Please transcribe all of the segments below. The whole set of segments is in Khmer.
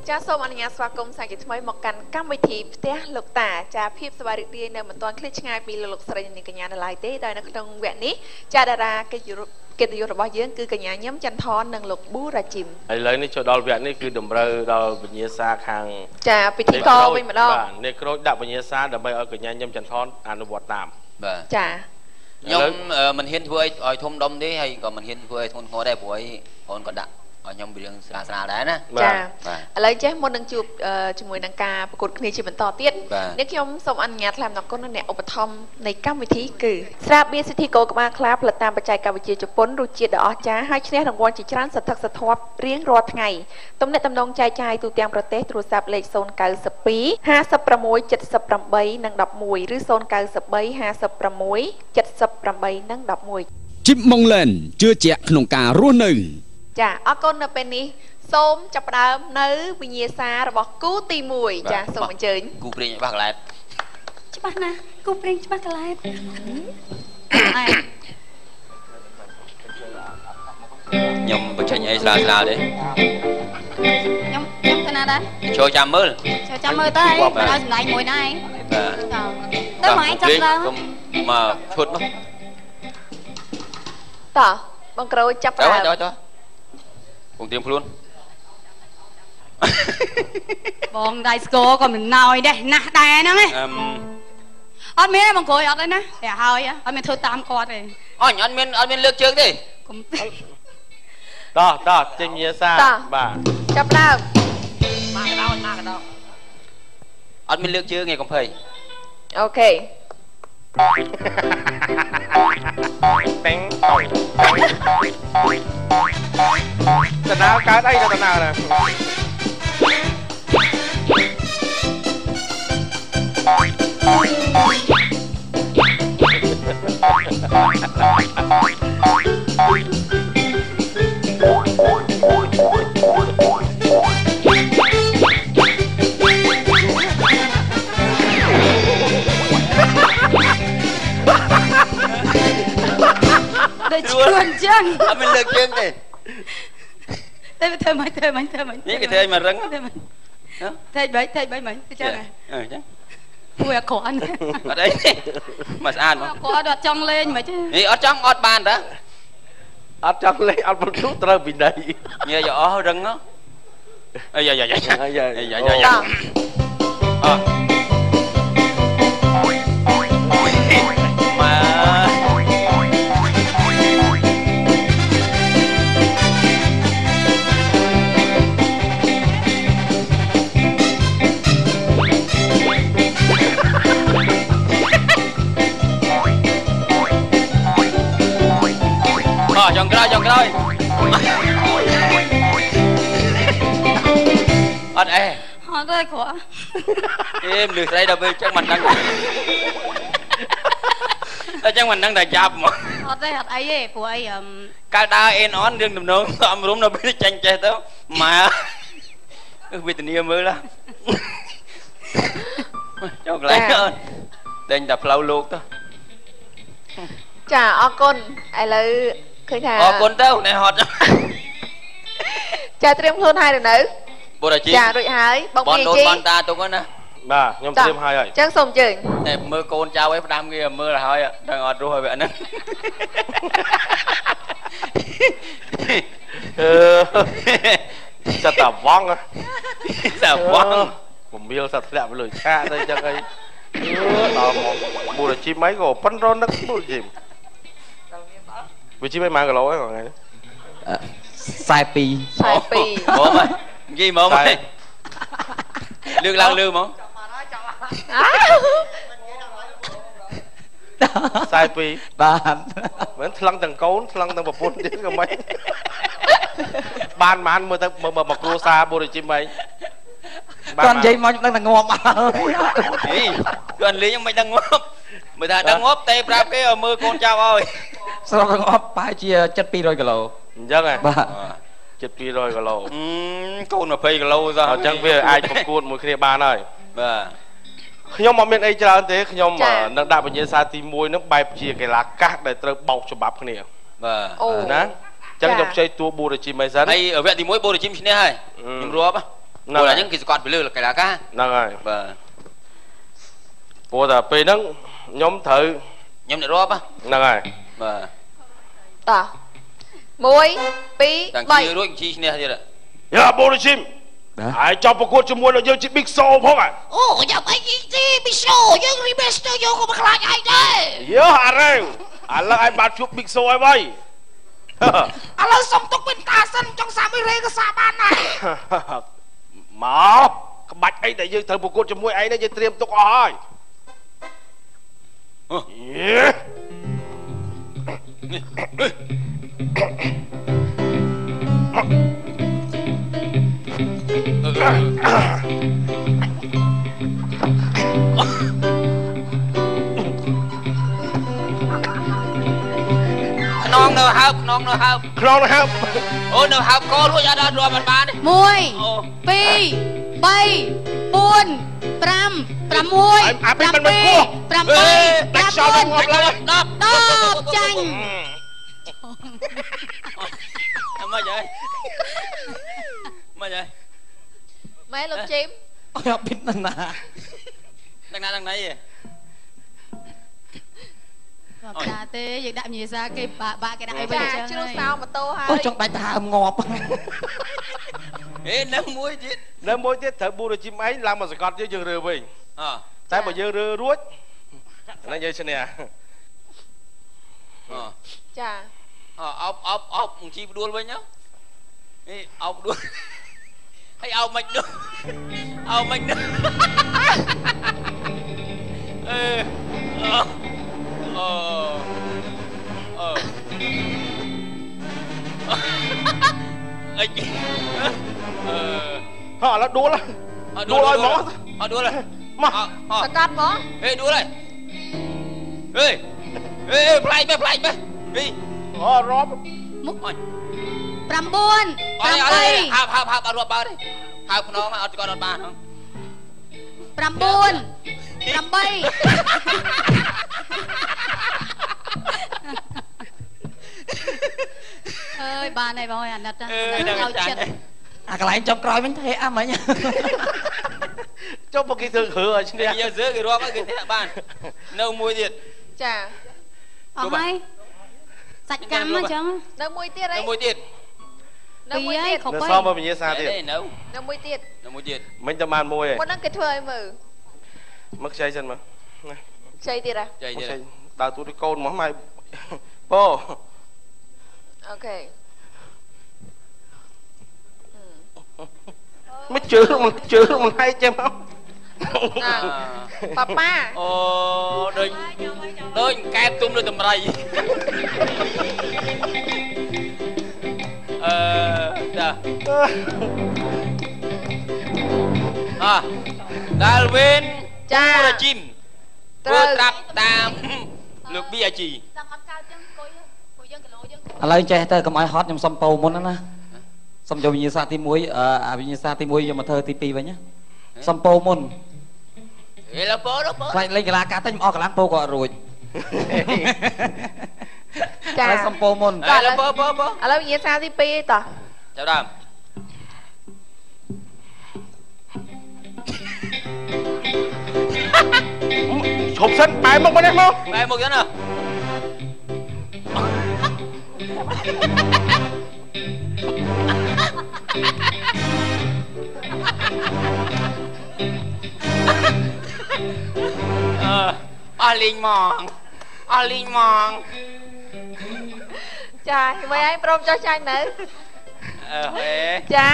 ចាសូមអនុញ្ញាតស្វាគមន៍សាជាថ្មីមកកាន់កម្មវិធីផ្ទះលោកតាចាភាពសប្បាយរីករាយនៅមិនទាន់ឃ្លាតឆ្ងាយពីលោកស្រីនិងកញ្ញានៅឡើយទេដោយនៅក្នុងវគ្គនេះចាតារាកិត្តិយសរបស់យើងគឺកញ្ញាញឹមចន្ទថននិងលោកប៊ូរ៉ាជីមឥឡូវនេះចូលដល់វគ្គនេះគឺតម្រូវដល់វិញ្ញាសាខាងចាពិធីករវិញម្ដងបាទនេះក្រូចដាក់វិញ្ញាសាដើម្បីឲ្យកញ្ញាញឹមចន្ទថនអនុវត្តតាមបាទចាខ្ញុំមិនហ៊ានធ្វើឲ្យធំដុំទេហើយក៏មិនហ៊ានធ្វើឲ្យធ្ងន់ធ្ងរដែរព្រោះអីអូនក៏ដាក់ឲ្យខ្ញុំរៀងស្រាលស្រាលដែរណាចាឥឡូវចេះមុននឹងជួបជាមួយនឹងការប្រកួតគ្នាជាបន្តទៀតនេះខ្ញុំសូមអនុញ្ញាតថ្លែងអំណរគុណដល់អ្នកឧបត្ថម្ភនៃកម្មវិធីគឺស្រាបៀរសិទ្ធិគោក្បាលខ្លាផលិតតាមបច្ចេកវិទ្យាជប៉ុនរសជាតិដ៏អស្ចារ្យហើយឈ្នះរង្វាន់ជាច្រើនសន្ធឹកសន្ធាប់រៀងរាល់ថ្ងៃទំនាក់ទំនងចែកចាយទូទាំងប្រទេសទូរស័ព្ទលេខ092 56 78និង11ឬ093 56 78និង11ជីបម៉ុងលែនជឿជាក់ក្នុងការរស់នៅចាអរគុណនៅពេលនេះសូមចាប់ផ្ដើមនៅវិញ្ញាសារបស់គូទី1ចាសូមអញ្ជើញគូព្រៀងច្បាស់កលែតច្បាស់ណាស់គូព្រៀងច្បាស់កលែតខ្ញុំបញ្ចេញអីស្រាលស្រាលទេខ្ញុំទៅណាដែរចូលចាំមើលចូលចាំមើលទៅឲ្យសម្ដែងមួយដែរបាទទៅមកឯងចាប់ដើមមកឈុតមកតោះបងក្រូចចាប់ដើមទៅបងត្រៀមខ្លួនបងដៃស្គរក៏មិនណយដែរណាស់ដែរហ្នឹងឯងអត់មានទេបងក្រួយអត់ទេណាតែហើយអត់មានធ្វើតាមគាត់ទេអញអត់មានលើកជើងទេតោះតោះចេញវិញ្ញាសាបាទចាប់ដើមមកកដោមកកដោអត់មានលើកជើងទេកំភៃអូខេតែងតោតណៅកើតអីទៅតណៅណាដូចឈឿនចឹងអត់មានលើកជើងទេតែធ្វើមិនធ្វើមិនធ្វើមិននេះគេធ្វើឲ្យមករឹងធ្វើបីធ្វើបីមិនចឹងអឺចឹងពួយអាក្រក់អត់អីមកស្អាតមកគាត់អត់ចង់លេងមិនទេនេះអត់ចង់អត់បានតាអត់ចង់លេងអត់បន្ទុកត្រូវពិន័យញ៉ែយកអស់រឹងអីយ៉ាយ៉ាយ៉ាយ៉ាយ៉ាយ៉ាអ่ចុងក្រោយចុងក្រោយអត់អេអត់ទេគ្រាន់អេមនុស្សស្រីដល់ពេលចឹងមិនដឹងតែចឹងមិនដឹងតែចាប់មកអត់ទេអត់អីទេព្រោះអីកាលដើរអេនអនរឿងដំណងសំរុំដល់ពេលចាញ់ចេះទៅម៉ែវេទនាមើលចូលកន្លែងអូនដេញតែផ្លូវលោកទៅចាអរគុណឥឡូវឃើញថាអរគុណទៅណែហត់ចាត្រៀមខ្លួនហើយនៅបុរជាចារួចហើយបងពីជីបងតាទុកណាបាទខ្ញុំត្រៀមហើយហើយអញ្ចឹងសូមអញ្ជើញតែមើលកូនចៅឯងផ្ដាំគេមើលហើយដឹងអត់រស់ហើយវាហ្នឹងអឺសត្វតាវងសត្វវងពមៀលសត្វធ្លាក់ទៅលើឆាកទៅអញ្ចឹងអីដល់មកបុរជាមិនក៏ប៉ិនរនឹកបុរជាវាជីមិន1គីឡូហ្នឹងថ្ងៃ 42 42 ហ្មងនិយាយហ្មងលើកឡើងលើហ្មង 42បាទមិនថ្លឹងទាំងកូនថ្លឹងទាំងប្រពន្ធទៀតក៏មិនបានបានមើលទៅមកគ្រួសារបុរជីមអីគាត់និយាយមកខ្ញុំដឹងតែងាប់ហើយគាត់លេងមិនដឹងងាប់មើលថាដឹងងាប់ទេប្រាប់គេឲ្យមើលកូនចៅឲ្យសរុបទាំងអស់ប្រហែលជា7 200គីឡូអញ្ចឹងហ៎បាទ7 200គីឡូកូន20គីឡូសោះអញ្ចឹងវាអាចប្រកួតមួយគ្នាបានហើយបាទខ្ញុំអត់មានអីច្រើនទេខ្ញុំនឹងដាក់វិញ្ញាសាទី1នឹងបែបជាកីឡាកាសដែលត្រូវបោកច្បាប់គ្នាបាទណា ចឹងខ្ញុំខ្ចីតួប៊ូរ៉ាជីមអីសិន ហើយវគ្គទី1ប៊ូរ៉ាជីមឈ្នះហើយខ្ញុំរាប់ ព្រោះអញ្ចឹងគេសកត់ពីលើកីឡាការ ហ្នឹងហើយ បាទ ព្រោះតែពេលហ្នឹងខ្ញុំត្រូវ ខ្ញុំអ្នករាប់ ហ្នឹងហើយ បាទ តោះ 1 2 តាំង 3 ជីរួចជីឈ្នះទៀត យ៉ាបូរជីម ហើយចប់ប្រកួតជាមួយនឹងយើងជា Big Show ផង អូ យ៉ាងអីទេ Big Show យើង Remaster យើងក៏មិនខ្លាចឯងដែរ យោអារ៉េវ ឥឡូវឯងបានជួប Big Show ហើយវ៉ៃ ឥឡូវសុំទុកវិញតាសិន ចង់សាកមួយរេក៏សាកបានដែរ មកក្បាច់អីដែលយើងត្រូវប្រកួតជាមួយឯងនេះ យើងត្រៀមទុកអស់ហើយ ខ្នងនៅហើប ខ្នងនៅហើប ខ្នងនៅហើប អូ នៅហើបករួច អត់រាប់អត់បាន 1 2 3 4 5 6 7 8 ដាច់ខ្យល់ទៅងាប់ឡើយ 10 10ចាញ់ មិនហើយ មិនហើយ ម៉ែលោកជីម អត់ពីណា ណា ដល់ណាដល់ណៃ ធម្មតាទេ យើងដាក់វិញ្ញាសាគេបាក់បាក់ គេដាក់អីវិញ អញ្ចឹង ជ្រុះសោម៉ូតូហើយ អូ ចង់ដាច់ទៅហើមងាប់ ហេ នៅមួយទៀត នៅមួយទៀត ត្រូវប៊ូរជីមឯងឡើងមកសកត់យើង យើងរើវិញ អ តែបើយើងរើរួចហ្នឹង យើងឈ្នះ អ ចា អ អោបអោបអោបជីផ្ដួលវិញ នេះអោបដួលហើយ អោបមិនដួល អោបមិនដួល អេ អូ អូ អី អឺ ហ៎ ឥឡូវដួល ដួលឲ្យហ្មង អត់ដួល មក សកាត់ហ្មង ហេ ដួលហើយ ហេហេ ប្លែកបែ ប្លែកបែ ហេ អូ រាប់ មុខ 9 8 ហើបហើបហើប អត់រាប់បើទេ ហើបខ្នងអត់ គាត់អត់បានហ៎ 9 8 អើយ បានហើយបង អាណិតឲ្យចិត្ត អាកន្លែងចុងក្រោយវិញ ថេអាមិញ ចុះមកគេធ្វើគ្រឿឲ្យឈ្នះ យើងសើគេរាប់ឲ្យគេធាក់បាន នៅមួយទៀត ចា អស់ហើយ សាច់កម្មអញ្ចឹង នៅមួយទៀតអី នៅមួយទៀត នៅមួយទៀត នៅសមមកវិញ្ញាសាទៀត នៅ នៅមួយទៀត នៅមួយទៀត មិញតែបានមួយឯង មុនហ្នឹងគេធ្វើឲ្យមើល មកខ្ចីសិនមកណា ខ្ចីទៀតហ៎ ខ្ចីទៀត ដើរទូដូចកូនហ្មងម៉ែ ពោ អូខេ មិនជឿ មិនជឿ មិនហែកចេះមក ប៉ាប៉ា អូ ដូចដូចកែបទុំលើតម្រៃ អឺ ចា អដាល់វិន ចា រជីម ធ្វើត្រាប់តាមលោក BIG ដឹងអត់កើតចឹង អង្គុយព្រោះយើងគីឡូយើង ឥឡូវចេះទៅ កុំឲ្យហត់ ខ្ញុំសុំពោមុនណា សុំយកវិញ្ញាសាទី1 អាវិញ្ញាសាទី1 យកមកធ្វើទី2វិញណា សុំពោមុន ហេ លោពោលោពោ ខ្លាចលេងកីឡាការ តែខ្ញុំអស់កម្លាំងពោក៏អត់រួច ចា ឥឡូវសុំពោមុន ឥឡូវពោពោពោ ឥឡូវវិញ្ញាសាទី2 តោះ ចាប់ដើម ឈប់សិន បែរមុខមកនេះមក បែរមុខសិនណា អឺ អស់លីងហ្មង អស់លីងហ្មង ចា មិនឯងព្រមចោះចាញ់នៅ អឺ ហេ ចា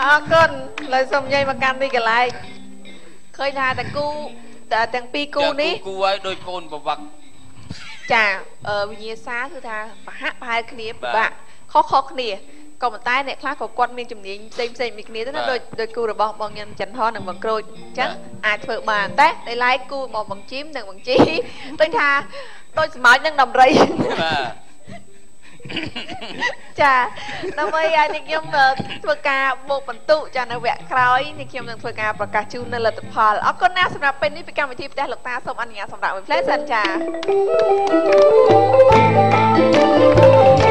អរគុណ លើសុំយាយមកកាន់ទីកន្លែង ឃើញថាទាំងគូទាំងពីរគូនេះ គូឲ្យដូចកូនប្រវឹក ចា វិញ្ញាសាគឺថាប្រហាក់ប្រហែលគ្នា ពិបាកខុសខុសគ្នា ក៏ប៉ុន្តែអ្នកខ្លះក៏គាត់មានជំនាញផ្សេងផ្សេងពីគ្នាទៅណា ដូចដូចគូរបស់បងញ៉ាំចន្ទថននិងបងក្រូចអញ្ចឹងអាចធ្វើបាន តែដោយឡែកគូរបស់បងជីមនិងបងជី ដូចថាដូចស្មោចនិងដំរី បាទ ចា ដើម្បីឲ្យនេះខ្ញុំធ្វើការបូកបន្ទុ ចា នៅវគ្គក្រោយនេះខ្ញុំនឹងធ្វើការប្រកាសជូននៅលទ្ធផល។ អរគុណណាស់សម្រាប់ពេលនេះ ពីកម្មវិធីផ្ទះលោកតាសូមអនុញ្ញាតសម្រាប់មួយផ្លែសិន ចា។